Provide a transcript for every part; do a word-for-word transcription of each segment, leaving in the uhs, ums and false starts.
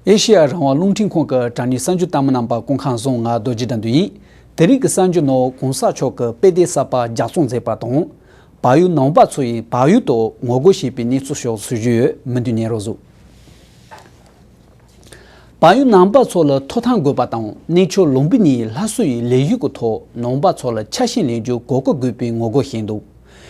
ཨེ་ཤེ་ཡ་རང་དབང་རླུང་འཕྲིན་ཁང་གི་དྲ་བརྙན་གསར་འགྱུར་ལྟ་མི་རྣམ་པ་སྐུ་ཁམས་བཟང་། ང་རྡོ་རྗེ་དགྲ་འདུལ་ཡིན། དེ་རིང་གི་གསར་འགྱུར་ནང་གོང་ས་མཆོག་གིས་དཔེ་དེབ་གསར་པ་ལྗགས་རྩོམ་མཛད་པ་དང་། བལ་ཡུལ་ནང་པ་ཚོ་ཡིས་བལ་ཡུལ་དུ་ངོ་རྒོལ་བྱས་པའི་གནས་ཚུལ་སོགས་ཞུ་རྒྱུ་ཡོད། མུ་མཐུད་ཉན་རོགས་ཞུ། བལ་ཡུལ་ནང་པ་ཚོ་ལ་ཐོབ་ཐང་དགོས་པ་དང་། གནས་མཆོག་ལུམ་བི་ནིའི་ལྷ་གསོལ་བའི་ལས་ཡུལ་གྱི་ཐོག་ནང་པ་ཚོ་ལ་ཆ་ཤས་ལེན་རྒྱུ་གོ་སྐབས་དགོས་པའི་ངོ་རྒོལ་བྱས་འདུག།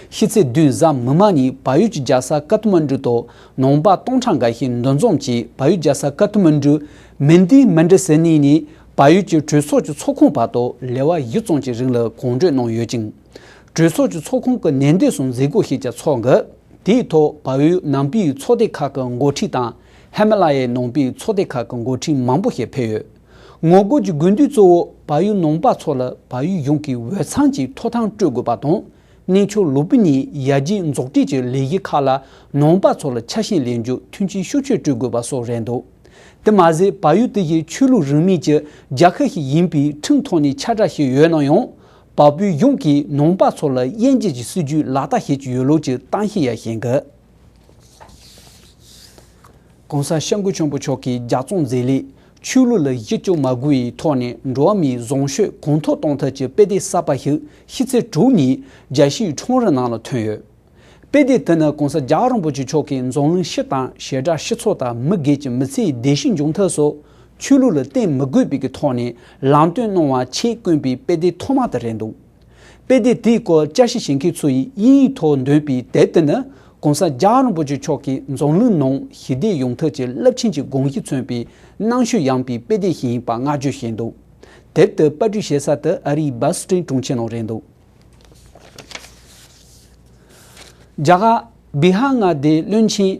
ཕྱི་ཚེས་བདུན་གཟའ་མིག་དམར་ཉིན་བལ་ཡུལ་གྱི་རྒྱལ་ས་ཀ་ཐ་མན་གྲུ་དུ་ནང་པ་སྟོང་ཕྲག་འགའ་ཞིག་འདུ་འཛོམས་ཀྱིས་བལ་ཡུལ་རྒྱལ་ས་ཀ་ཐ་མན་གྲུ་མིན་དི་མན་དི་སི་ནི་ནས་བལ་ཡུལ་གྱི་གྲོས་ཚོགས་ཀྱི་ཚོགས་ཁང་བར་དུ་ལེ་དབར་བཞི་ཙམ་གྱི་རིང་ལ་གོམ་བགྲོད་གནང་ཡོད་ཅིང་། གྲོས་ཚོགས་ཀྱི་ཚོགས་ཁང་གི་ནང་སྡོད་སུ་མཛད་སྒོ་ཞིག་ཀྱང་ཚོགས་འགོ། དེའི་ཐོག་བལ་ཡུལ་ནང་པའི་ཚོགས་སྡེ་ཁག་གི་འགོ་ཁྲིད་དང་། ཧི་མ་ལ་ཡའི་ནང་པའི་ཚོགས་སྡེ་ཁག་གི་འགོ་ཁྲིད་མང་པོ་ཞིག་ཕེབས་ཡོད། ངོ་རྒོལ་གྱི་དགོས་འདུན་གཙོ་བོ་བལ་ཡུལ་ནང་པ་ཚོ་ལ་བལ་ཡུལ་གཞུང་གིས་འོས་འཚམ་གྱི་ཐོབ་ཐང་སྤྲོད་དགོས་པ་དང་། གནས་མཆོག་ལུམ་བི་ནིའི་ཡར་རྒྱས་འཛུགས་སྐྲུན་གྱི་ལས་གཞི་ཁག་ལ་ནང་པ་ཚོ་ལ་ཆ་ཤས་ལེན་རྒྱུ་མཐུན་རྐྱེན་ཤུགས་ཆེ་སྤྲོད་དགོས་པ་སོགས་རེད་འདུག། དེ་མ་ཟད་བལ་ཡུལ་དེ་བཞིན་ཆོས་ལུགས་རིས་མེད་ཀྱི་རྒྱལ་ཁབ་ཞིག་ཡིན་པའི་ཁྲིམས་ཐོག་ནས་ཁྱབ་བསྒྲགས་བྱས་ཡོད་ན་ཡང་། བལ་པོའི་གཞུང་གིས་ནང་པ་ཚོ་ལ་དབྱེ་འབྱེད་ཀྱི་སྲིད་ཇུས་ལག་བསྟར་བྱེད་ཀྱི་ཡོད་ལུགས་ཀྱི་གཏམ་བཤད་ཡང་བྱེད་འགོ། གོང་ས་སྐྱབས་མགོན་ཆེན་པོ་མཆོག་གིས་ལྗགས་རྩོམ་མཛད་ལས་ཆོས་ལུགས་ལ་གཞི་བཅོལ་མ་དགོས་པའི་ཐོག་ནས་འགྲོ་བ་མིའི་བཟང་སྤྱོད་གོང་མཐོར་གཏོང་ཐབས་ཀྱི་དཔེ་དེབ་གསར་པ་ཞིག་ཕྱི་ཚེས་དྲུག་ཉིན་རྒྱལ་སྤྱིའི་ཁྲོམ་ར་ནང་ལ་ཐོན་ཡོད། དཔེ་དེབ་དེ་ནི་གོང་ས་རྒྱལ་བ་རིན་པོ་ཆེ་མཆོག་གིས་འཛམ་གླིང་སྤྱི་དང་བྱེ་བྲག་སྤྱི་ཚོགས་དང་མི་སྒེར་གྱི་མི་ཚེའི་བདེ་སྐྱིད་འབྱུང་ཐབས་སུ་ཆོས་ལུགས་ལ་བརྟེན་མི་དགོས་པའི་གི་ཐོག་ནས་ལམ་སྟོན་གནང་བ་ཆེད་བསྐོས་པའི་དཔེ་དེབ་ཐོག་མ་དེ་རེད་འདུག། དཔེ་དེབ་དེའི་སྐོར་དཔྱད་ཞིབ་བྱེད་མཁན་ཚོ་ཡིས་དབྱིན་ཡིག་ཐོག་འདོན་པའི་དེབ་དེ་ནི་གོང་ས་རྒྱལ་བ་རིན་པོ་ཆེ་མཆོག་གིས་འཛམ་གླིང་ནང་ཞི་བདེ་ཡོང་ཐབས་ཀྱི་རླབས་ཆེན་གྱི་དགོངས་གཞི་མཚོན་པའི་རྣམ་དཔྱོད་ཡངས་པའི་དཔེ་དེབ་ཞིག་ཡིན་པ་བསྔགས་བརྗོད་བྱས་འདུག། དེབ་དེ་པར་སྐྲུན་བྱེད་ས་དེ་ཨ་རིའི་བྷ་སི་ཊོན་གྲོང་ཁྱེར་ནང་རེད་འདུག། རྒྱ་གར་བི་ཧར་མངའ་སྡེའི་བློན་ཆེན་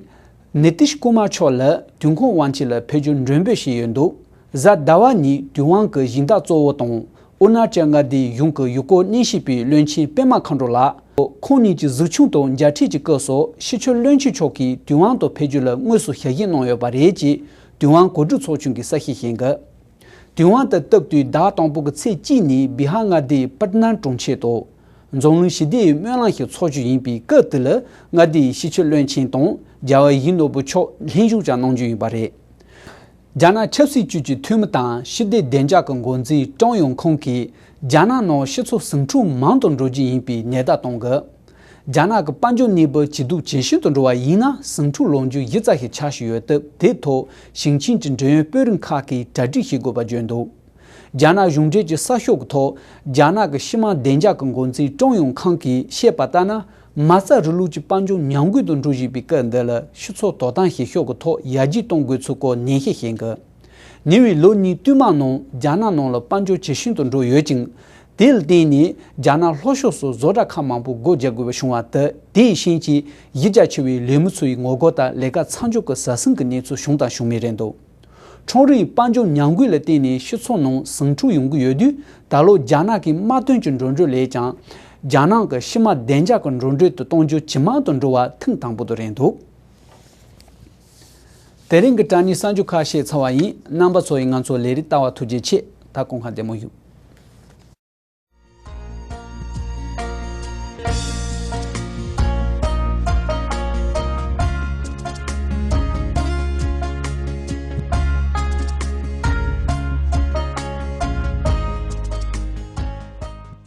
ནི་ཏིཤ་ཀུ་མར་མཆོག་ལ་དུས་འཁོར་དབང་ཆེན་ལ་ཕེབས་རྒྱུ་མགྲོན་འབོད་བྱས་ཡོད་འདུག། གཟའ་ཟླ་བ་ཉིན་དུས་དབང་གི་སྦྱིན་བདག་གཙོ་བོ་དང་ཨུ་ན་ཅལ་མངའ་སྡེའི་གཞུང་གི་ཡུལ་སྐོར་སྣེ་ཤན་པའི་བློན་ཆེན་པད་མ་མཁའ་འགྲོ་ལགས། ཁོང་ཉིད་ཀྱི་གཟིགས་ཆུང་དང་མཇལ་འཕྲད་ཀྱི་སྐབས་སུ་སྤྱི་ཁྱབ་བློན་ཆེན་མཆོག་གིས་དུས་དབང་དུ་ཕེབས་རྒྱུ་ལ་དངོས་སུ་ཞལ་བཞེས་གནང་ཡོད་པ་རེད་ཅེས་དུས་དབང་གོ་སྒྲིག་ཚོགས་ཆུང་གིས་གསལ་བཤད་བྱས་འདུག། དུས་དབང་དང་སྟབས་བསྟུན་ཟླ་དང་པོ་གི་ཚེས་གཅིག་ནས་བི་ཧར་མངའ་སྡེའི་པཊ་ན་གྲོང་ཁྱེར་དུ་འཛམ་གླིང་ཞི་བདེའི་སྨོན་ལམ་ཞིག་འཚོགས་རྒྱུ་ཡིན་པའི་སྐབས་དེ་ལ་མངའ་སྡེའི་སྤྱི་ཁྱབ་བློན་ཆེན་དང་རྒྱལ་བ་ཡིད་བཞིན་ནོར་བུ་མཆོག་ལྷན་ཞུགས་ཀྱང་གནང་རྒྱུ་ཡིན་པ་རེད། རྒྱ་ནག་ཆབ་སྲིད་ཅུས་ཀྱི་འཐུས་མི་དང་ཕྱི་སྡོད་བདེ་འཇགས་ཀྱི་འགོ་འཛིན་ཀྲང་ཡུང་ཁང་གིས་རྒྱ་ནག་ནང་སྤྱི་ཚོགས་ཟིང་འཁྲུག་མང་དུ་འགྲོ་རྒྱུ་ཡིན་པའི་ཉེན་བརྡ་གཏོང་གི། རྒྱ་ནག་གི་དཔལ་འབྱོར་གནས་བབ་ཇེ་སྡུག་ཇེ་ཞན་དུ་འགྲོ་བ་ཡིན་ན་ཟིང་འཁྲུག་ལངས་རྒྱུ་ཞིབ་ཚགས་ཤིག་ཆགས་བཞིན་ཡོད་སྟབས། དེའི་ཐོག་ཞིང་ཆེན་གྱི་འབྲེལ་ཡོད་དཔོན་རིགས་ཁག་གིས་གྲ་སྒྲིག་བྱེད་དགོས་པ་བརྗོད་འདུག། རྒྱ་ནག་གཞུང་འབྲེལ་གྱི་གསར་ཤོག་གི་ཐོག་རྒྱ་ནག་གི་ཕྱི་དམག་བདེ་འཇགས་ཀྱི་འགོ་འཛིན་ཀྲང་ཡུང་ཁང་གིས་བཤད་པ་ལྟར་ན། མ་རྩ་རིང་ལུགས་ཀྱི་དཔལ་འབྱོར་ཉམས་རྒུད་དུ་འགྲོ་བཞིན་པའི་སྐབས་འདི་ལ་སྤྱི་ཚོགས་དོ་དམ་བྱེད་ཕྱོགས་ཀྱི་ཐོག་ཡར་རྒྱས་གཏོང་དགོས་ཚུལ་སྐོར་ནན་བཤད་བྱེད་འདུག། ཉེ་བའི་ལོ་གཉིས་བསྟུད་མར་ནང་རྒྱ་ནག་ནང་ལ་དཔལ་འབྱོར་ཇེ་ཞན་དུ་འགྲོ་ཡོད་ཅིང་། དེ་ལ་བརྟེན་ནས་རྒྱ་ནག་ལྷོ་ཕྱོགས་སུ་བཟོ་གྲྭ་ཁག་མང་པོ་སྒོ་རྒྱག་དགོས་པ་བྱུང་བ་དེ་དེའི་རྐྱེན་གྱིས་གཞི་རྒྱ་ཆེ་བའི་ལས་མི་ཚོ་ཡི་ངོ་རྒོལ་དང་ལས་ཀ་མཚམས་འཇོག་གི་ཟ་ཟིང་གི་གནས་ཚུལ་བྱུང་དང་འབྱུང་མུས་རེད་འདུག། ཁྲོམ་རའི་དཔལ་འབྱོར་ཉམས་རྒུད་ལ་བརྟེན་ནས་སྤྱི་ཚོགས་ནང་ཟིང་འཁྲུག་ཡོང་གི་ཡོད་དུས། ད་ལོ་རྒྱ་ནག་གི་དམག་དོན་གྱི་འགྲོ་གྲོན་ལས་ཀྱང་རྒྱ་ནག་གི་ཕྱི་དམག་བདེ་འཇགས་ཀྱི་འགྲོ་གྲོན་དུ་གཏོང་རྒྱུ་ཇེ་མང་དུ་འགྲོ་བ་ཐེངས་དང་པོ་དེ་རེད་འདུག། དེ་རིང་གི་དྲ་བརྙན་གསར་འགྱུར་ཁག་བཤད་ཚར་བ་ཡིན། རྣམ་པ་ཚོ་ཡིས་ང་ཚོའི་ལས་རིམ་ལྟ་བར་ཐུགས་རྗེ་ཆེ། ད་སྐུ་ཁམས་བདེ་མོ་བཞུགས།